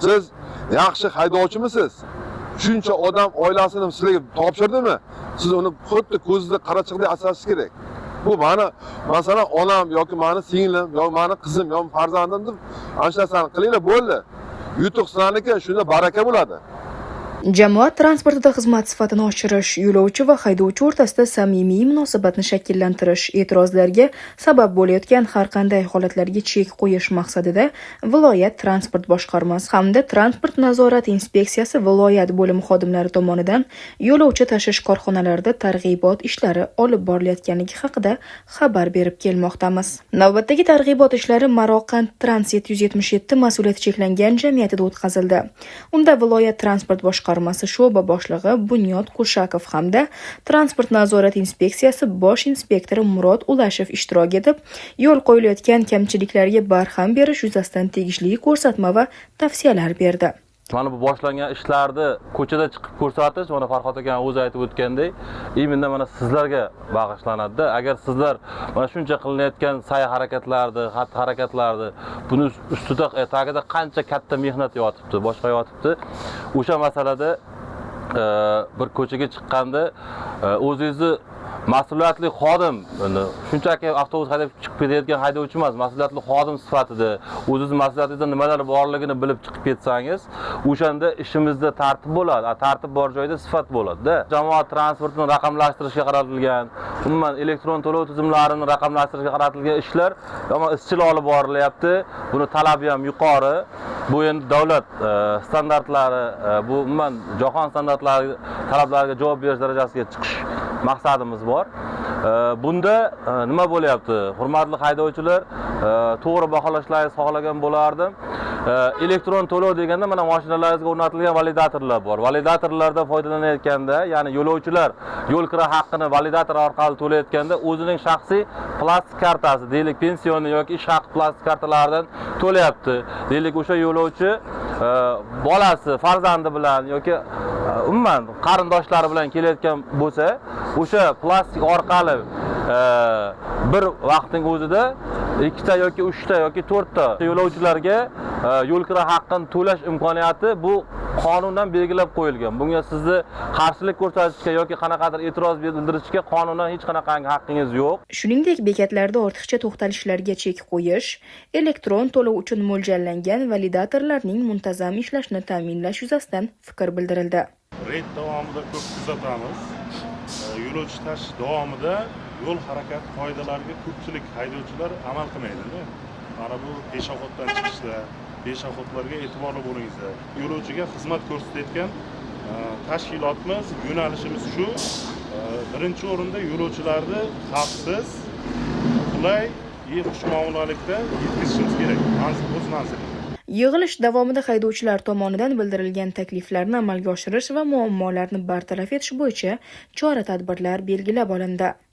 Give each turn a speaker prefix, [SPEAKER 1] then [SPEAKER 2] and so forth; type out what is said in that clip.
[SPEAKER 1] Siz yaxshi haydovchimisiz? Shuncha odam oilasini sizlarga topshirdimi? Siz uni xuddi ko'zida qarachig'idek asrashingiz kerak. Bu mani, masalan, onam yoki mani singlim yoki mani qizim yoki farzandim deb ana shu narsani qilinglar, bo'ldi. Yutuq sizlarniki, shunda baraka bo'ladi.
[SPEAKER 2] Jamoat transportida xizmat sifatini oshirish, yo'lovchi va haydovchi o'rtasida samimiy munosabatni shakllantirish, e'tirozlarga sabab bo'layotgan har qanday holatlarga chek qo'yish maqsadida viloyat transport boshqarmasi hamda transport nazorati inspeksiyasi viloyat bo'limi xodimlari tomonidan yo'lovchi tashish korxonalarida targ'ibot ishlari olib borilayotganligi haqida xabar berib kelmoqdamiz. Navbatdagi targ'ibot ishlari Maroqand Trans 777 mas'uliyati cheklangan jamiyatida o'tkazildi. Unda viloyat transport boshqarmasi sho'ba boshlig'i Bunyod Kushakov hamda transport nazorati inspeksiyasi bosh inspektori Murod Ulashev ishtirok etib, yo'l qo'yilayotgan kamchiliklarga barham berish yuzasidan tegishli ko'rsatma va tavsiyalar berdi.
[SPEAKER 3] Mana bu boshlangan ishlarni ko'chada chiqib ko'rsatish, mana Farhod aka o'zi aytib o'tgandek, именно mana sizlarga bag'ishlanadi. Agar sizlar mana shuncha qilinayotgan sa'y harakatlarni, xatti harakatlarni, buni ustida tagida qancha katta mehnat yotibdi, boshqa yotibdi. O'sha masalada bir ko'chaga chiqqanda o'zingizni mas'uliyatli xodim, endi shunchaki avtobus haydab chiqib ketayotgan haydovchi emas, mas'uliyatli xodim sifatida o'zingizni mas'uliyatingizda nimalar borligini bilib chiqib ketsangiz, o'shanda ishimizda tartib bo'ladi. A tartib bor joyda sifat bo'ladi-da. Jamoat transportini raqamlashtirishga qaratilgan, umuman elektron to'lov tizimlarini raqamlashtirishga qaratilgan ishlar yomon izchil olib borilyapti. Buni talabi ham yuqori. Bu endi davlat standartlari, bu umuman jahon standartlari talablariga javob berish darajasiga chiqish maqsadimiz bor. Bunda nima bo'lyapti? Hurmatli haydovchilar, to'g'ri baholashlaringizni xohlagan bo'lardim. Elektron to'lov deganda mana mashinalaringizga o'rnatilgan validatorlar bor. Validatorlardan foydalanayotganda, ya'ni yo'lovchilar yo'l kira haqqini validator orqali to'layotganda o'zining shaxsiy plastik kartasi, deylik, пенсионный yoki ish haqi plastik kartalaridan to'layapti. Deylik, o'sha yo'lovchi bolasi, farzandi bilan yoki umuman qarindoshlari bilan kelayotgan bo'lsa, o'sha plastik orqali bir vaqtning o'zida ikkita yoki uchta yoki to'rtta yo'lovchilarga yo'l kira haqqini to'lash imkoniyati bu qonundan belgilab qo'yilgan. Bunga sizni qarshilik ko'rsatishga yoki qanaqadir e'tiroz bildirishga qonunan hech qanaqangi haqqingiz yo'q.
[SPEAKER 2] Shuningdek, bekatlarda ortiqcha to'xtalishlarga chek qo'yish, elektron to'lov uchun mo'ljallangan validatorlarning muntazam ishlashini ta'minlash yuzasidan fikr bildirildi.
[SPEAKER 4] Reyd davomida ko'p kuzatamiz. Yo'lovchi tashish davomida yo'l harakati qoidalariga ko'pchilik haydovchilar amal qilmaydida. Mana bu пешеход dan chiqishda пешеход larga e'tiborli bo'lingizlar. Yo'lovchiga xizmat ko'rsatayotgan tashkilotimiz, yo'nalishimiz shu. Birinchi o'rinda yo'lovchilarni xavfsiz, qulay и xushmuomalalikda yetkazishimiz kerak manzil, o'z manziliga.
[SPEAKER 2] Yig'ilish davomida haydovchilar tomonidan bildirilgan takliflarni amalga oshirish va muammolarni bartaraf etish bo'yicha chora-tadbirlar belgilab olindi.